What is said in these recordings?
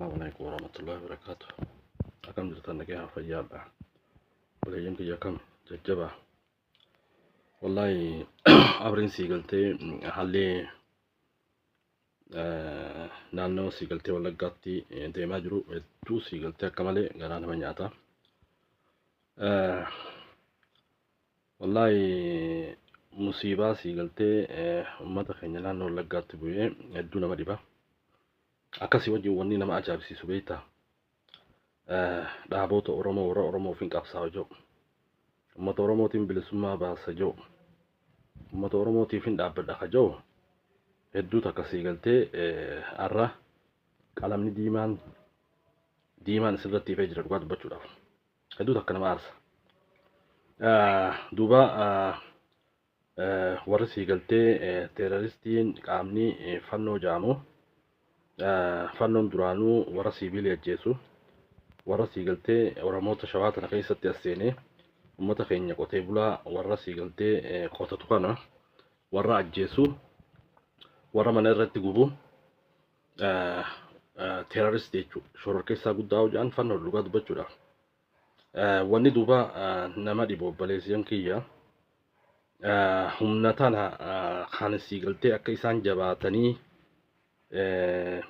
Assalamu alaikum warahmatullahi wabarakatuh. Akkam jirtan nagaa fayyaadha. Obboleeyyan kiyya akkam jajjabaa. Wallaahi abriin sii galtee haalli naannoo sii galtee Wallaggaatti deemaa jiru hedduu sii galtee akka malee garaa nama nyaata. Wallaahi musiibaa sii galtee uummata keenya naannoo Wallaggaatti bu'ee hedduu nama dhiba. Akkasii wajjin wanni nama ajaa'ibsiisu beektaa? Dhaaboota Oromoo warra Oromoof hin qabsaa'u jiru. Uummata Oromootiin bilisummaa baasa jiru. Uummata Oromootiif hin dhaabbadha ka jiru. Hedduu takka sii galtee har'a qalamni diimaan diimaan isirratti ifee jira dhugaa dubbachuudhaaf. Hedduu takka nama aarsa. Duuba warri sii galtee teeroristiin qaamni fannoo jedhamu fannoon duraanuu warra siivilii ajjeesu warra sii galtee Oromoota Shawaa tana keessatti as seenee uummata keenya qotee bulaa warra sii galtee qotatu kana warra ajjeesu warra mana irratti gubu teeroristii jechuudha. Shororkeessaa guddaa hojjaan fannoo dhugaa dubbachuudhaaf. Wanni duuba nama dhibu obboleessiyan kiyya humna tana kan sii galtee akka isaan jabaatanii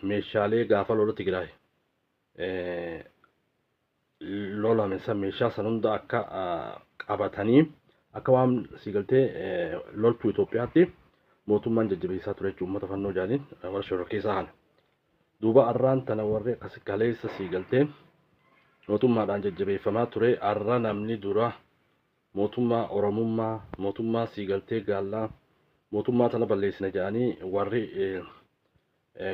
meeshaalee gaafa lola Tigraay lolame san meeshaa san hunda akka qabatanii akka waan sii galtee loltuu Itoophiyaatti mootummaan jajjabeessaa ture jechuudha uummata fannoo jaaniin warra shororkeessaa kana. Duuba arraan tana warri akkas kaleessa sii galtee mootummaadhaan jajjabeeffamaa ture arra namni dura mootummaa Oromummaa mootummaa sii galtee gaallaa mootummaa tana balleessina jedhanii warri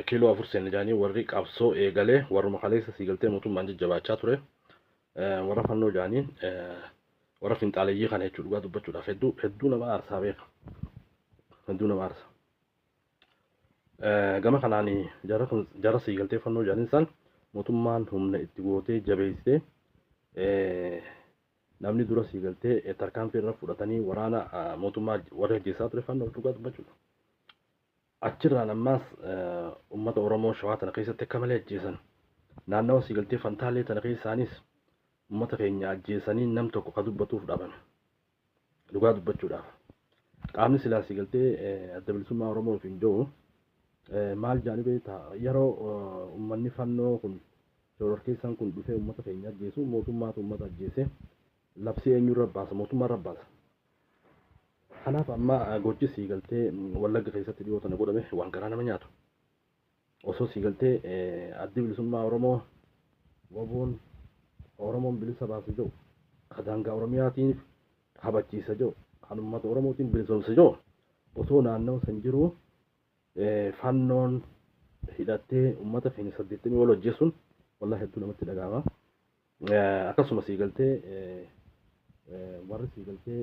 kiiloo 4 seenne jedhanii warri qabsoo eegalee warruma kaleessa sii galtee mootummaan jajjabaachaa ture warra fannoo jedhaniin warra finxaaleyyii kana jechuudha dhugaa dubbachuudhaaf hedduu hedduu nama aarsaa beeka. Hedduu nama aarsa. Gama kanaan jara sii galtee fannoo jedhaniin san mootummaan humna itti gootee jabeessitee namni dura sii galtee tarkaanfii irra fudhatanii waraana mootummaa warri ajjeessaa ture fannoo dhugaa dubbachuudha. Achirraan ammaas uummata Oromoo Shawaa tana keessatti akka malee ajjeesan. Naannawa sii galtee Fantaalee tana keessaanis uummata keenya ajjeesanii nam tokko ka dubbatuuf dhabame. Dhugaa dubbachuudhaaf. Qaamni silaa sii galtee adda bilisummaa Oromoof hin jiru maal jedhanii beektaa yeroo uummanni fannoo kun shororkeessaan kun dhufee uummata keenya ajjeesu mootummaatu uummata ajjeese labsii eenyurra baasa mootummaarra baasa. Kanaaf amma gochi sii galtee Wallagga keessatti dhiyoo tana godhame waan garaa nama nyaatu. Osoo sii galtee addi bilisummaa Oromoo waboon Oromoon bilisa baase jiru ka daangaa Oromiyaatiif kabachiisa jiru kan uummata Oromootiin bilisoomse jiru osoo naannoo san jiru fannoon hidhattee uummata keenya 80 ol ajjeesuun wallahi hedduu namatti dhaga'ama. Akkasuma sii galtee warri sii galtee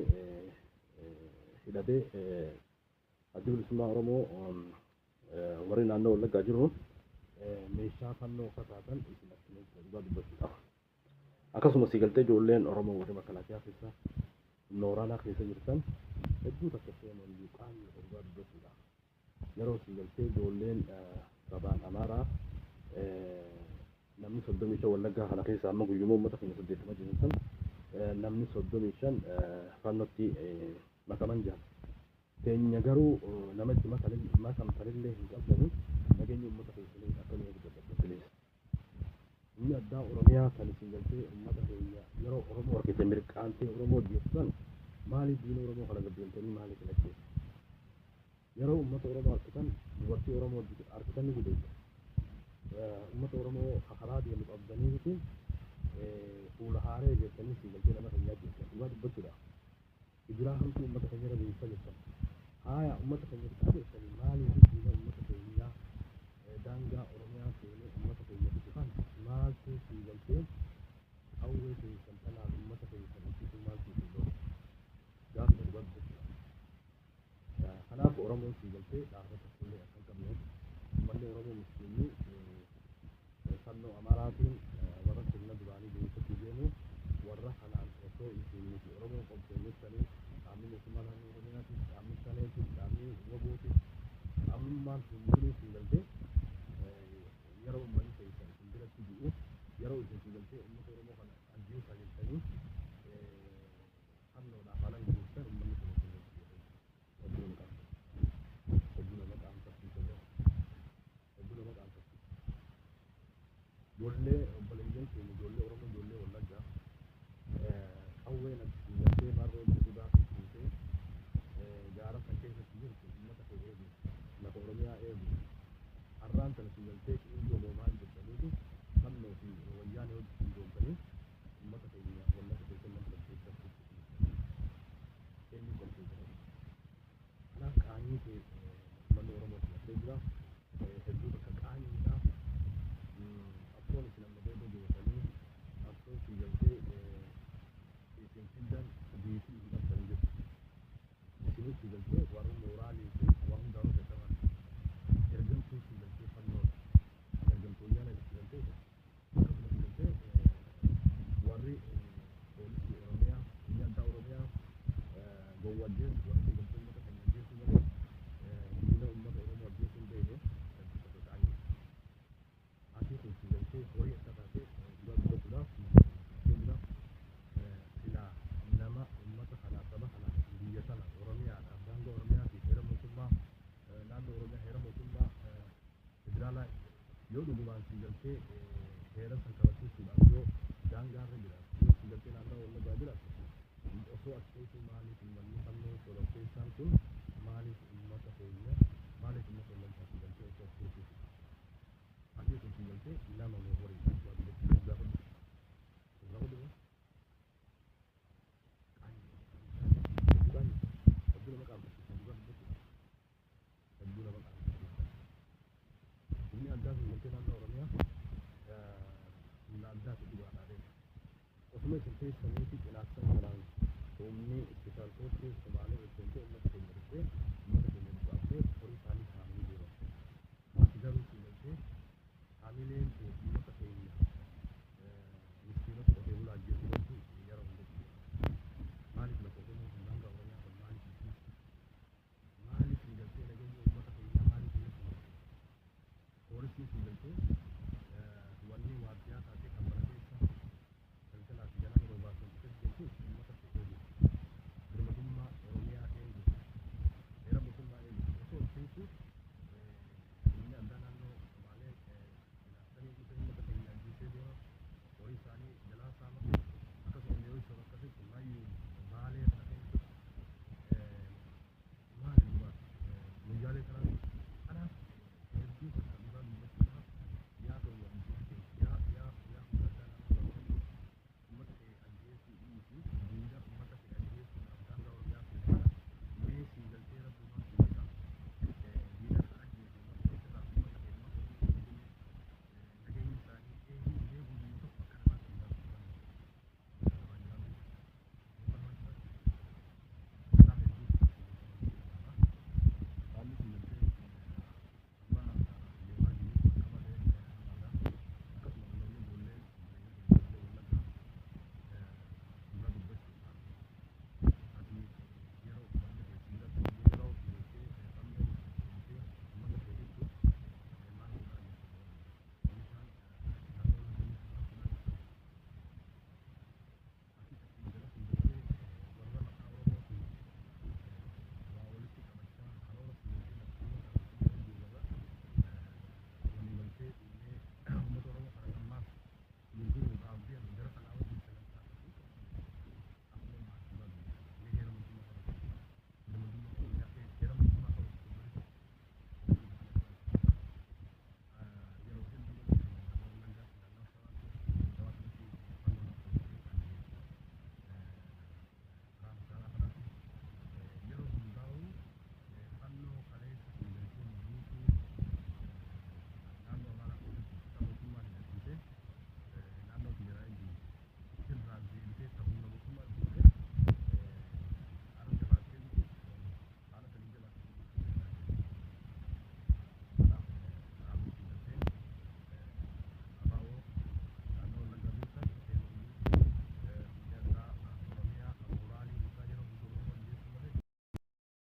hidhatee addi bilisummaa Oromoo warri naannoo Wallaggaa jiru meeshaa fannoo fakkaatan isin akkuma dhugaa dubbachuudhaaf. Akkasuma sii galtee ijoolleen Oromoo warri makalaakiyaa keessa nooraanaa keessa jirtan hedduu takka seenuun qaamni dhugaa dubbachuudhaaf. Yeroo sii galtee ijoolleen sabaan Amaaraa namni 35 Wallaggaa kana keessa amma guyyuma uummata keenya 80 jiran san namni 35 fannootti makaman jiran. Keenya garuu nama itti makamtanillee hin qabdanii nageenya uummata keessanii akka nu eegdatan bileessa. Humni addaa Oromiyaa kan isin galtee uummata keenya yeroo Oromoo argite mirqaantee Oromoo ajjeessan maaliif diina Oromoo kana gabbeentanii maaliif hin ajjeessan? Yeroo uummata Oromoo argitan dubartii Oromoo argitan ni gudeessan. Uummata Oromoo karaa deemu qabdanii fuula haaree jettanii si galtee nama keenya ajjeessan dhugaa dubbachuudhaaf. Gidiraa hamtuu uummata keenya irra geessaa jirtan. Haaya uummata keenya fixaa jirtanii maaliif diina uummata keenyaa daangaa Oromiyaa seenee uummata keenya fixu kana maaltu sii galtee qawwee keessan tanaan uummata keessan ittisuu maaltu isin godhe? Gaafa dhugaa dubbachuudhaaf. Kanaaf Oromoon sii galtee dhaaba tokkollee akka hin qabne uummanni Oromoo miskiinni fannoo Amaaraatiin warra sirna duraanii deebifachuu deemu warra kanaan osoo isin nuti Oromoo qopheessanii qaamni mootummaa naannoo Oromiyaatis qaamni Shaneetis qaamni Wabootis qaamnummaan hundinuu sii galtee galtee uummata Oromoo kana ajjeesaa jettanii fannoodhaaf haala geessan uummanni kun isin hedduu nama qaanfachiisa. Hedduu nama qaanfachiisa. Hedduu nama qaanfachiisa. Ijoollee obboleeyyan keenya, ijoollee Oromoo, ijoollee Wallaggaa qawween ati galtee marroo dhugaa fuutee gaara san keessatti jirtu uummata kee eegu, lafa Oromiyaa eegu, har'aan tana si galtee qiindoo moomaan jettaniitu fannoo fi wayyaanee hojii qindoomtanii uummata keenya Wallagga keessatti nama saddeettatti eenyu galtee jira. Kanaaf qaanyii kee uummanni Oromoo filatee jira. Hedduu bakka qaanyiidha. Qabsoon isin amma booda gootanii, qabsoon si galtee isin fiddan biitii hin qabdan jechuudha. Isinis si galtee warra mooraalii fi waan hundaanuu beekaman. Ergamtuu si galtee fannoodha. Ergamtuu wayyaanee si galtee akkasuma si galtee warri poolisii Oromiyaa, humni addaa Oromiyaa gowwa ajjeesu, warri si galtee uummata keenya ajjeesuu malee diina uummata Oromoo ajjeesuu hin beekne hedduu tokko qaanii. Ati kun si galtee horii akka taate dhugaa dubbachuudhaaf jira. Silaa nama uummata kanaaf, saba kanaaf, biyya sana Oromiyaadhaaf, daangaa Oromiyaa fi heera mootummaa naannoo Oromiyaa, heera mootummaa federaalaa yoo dhugumaan si galtee heera san kabachiisuudhaaf yoo daangaarra jiraatu, yoo si galtee naannoo Wallaggaa jiraatu, osoo as keessu maaliif uummanni fannoo shororkeessaan kun maaliif uummata keenya, maaliif uummata Wallaggaa si galtee osoo as keessu? Ati kun si galtee nama moo horii? Dhugaa dubbachuuf gaafadhu. Gaafadhu. Hedduu nama qaanfachiisa, dhugaa dubbachuuf. Hedduu nama qaanfachiisa. Humni addaa sun galtee naannoo Oromiyaa humna addaatu dhugaadhaa deema. Osuma isin teessanii fi cinaaksan kanaan humni special force Somaalee ol seentee uummata keenya dhuftee uummata keenya buqqaaftee horii isaanii saamanii deeman. Ati garuu si galtee haamileen kee uummata keenya miskiinota qotee bulaa ajjeesuu irratti yeroo hundatti. Maaliif lafa Oromoo kun, daangaa Oromiyaa kun maaliif hin dhiisu? Maaliif si galtee nageenya uummata keenyaa maaliif hin eegsisu? Poolisiin si galtee wanni waardiyaa taatee kan